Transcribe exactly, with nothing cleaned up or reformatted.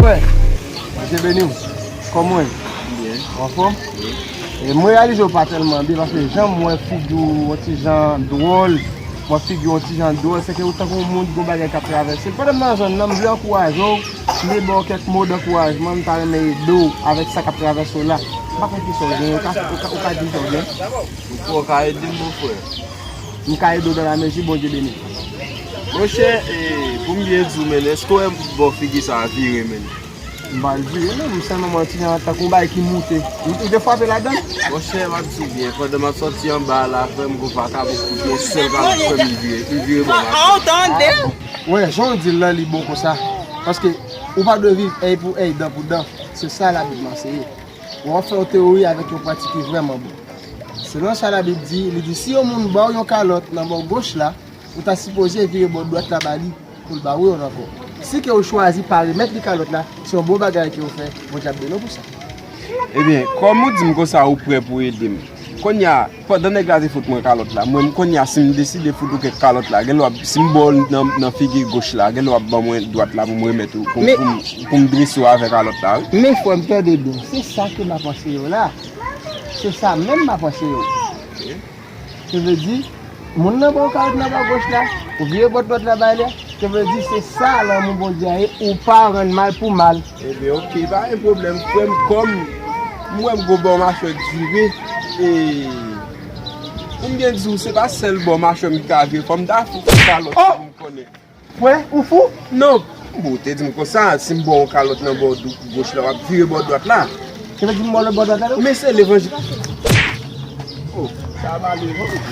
Frè, Bondye beni w. Kòman w ye? Byen. Anfòm? Wi. E mwen reyalize w pa tèlman byen paske jan m wè figi w yon ti jan dwòl, m wè figi w yon ti jan dwòl, se ke ou tankou yon moun ki gen yon bagay k ap travèse. Pandan m nan zòn nan, m vle ankouraje w, m vle ba w kèk mo dankourajman, m ta renmen ede w avèk sa k ap travèse w la. M pa konn kisa w gen, ou ka, ou ka, ou ka di m sa w gen. Ou ka ede m, mon frè. M ka ede w dans la mesure, Bondye beni. Monchè, e, pou m byen di w, men, èske w wè m ba w figi sa a vire, men? M pa vle vire, non, m sèlman m wè ti jan tankou yon bagay ki moute. Ou, ou te frape ladan l? Monchè, m ap di w byen, pandan m ap sòti anba a la, frè m, gon vakabon fout yon sèl kalòt, frè m, li vire, li vire bò m. Wè, jan w di l lan, li bon konsa. Paske ou pa dwe viv èy pou èy, dan pou dan. Se sa Labib anseye. W ap fè yon teyori avèk yon pratik ki vrèman bon. Selon sa Labib di, li di si yon moun ba w yon kalòt nan bò goch la, ou ta sipoze vire bò dwat la ba li pou l ba ou yon ankò. Si ke ou chwazi pa remèt li kalòt la, se yon bon bagay ke ou fè, Bondye ap beni w pou sa. Ebyen, kòm ou di m konsa ou prè pou ede m, kounye a, pandan nèg la te fout mwen kalòt la, mwen, kounye a, si m deside fout ou kèk kalòt la, gen lwa, si m ba w l nan, nan figi goch la, gen lwa w ap ban mwen dwat la pou m remèt ou, pou, pou m, pou m drese w avè kalòt la, wi. Men frè m, tande byen, se sa ke m ap anseye w la. Se sa menm m ap anseye w. Se vle di, moun nan ba w kalòt nan bò goch la, ou vire bò dwat la bay li, se vle di se sa lanmou Bondye a ye, ou pa rann mal pou mal. Ebyen, oke, pa gen pwoblèm, frè m, kòm m wè m gon bò machwè ki vire, e, pou m byen di w, se pa sèl bò machwè m ki ka vire, fò m ta fout kalòt pou m konnen. Frè, ou fou? Non. Bon, ou te di m konsa, si m ba w yon kalòt nan bò dou-, goch la, w ap vire bò dwat la. Sa vle di m ba w lòt bò dwat la, non? Men se levanjil. Oh, sa va levanjil.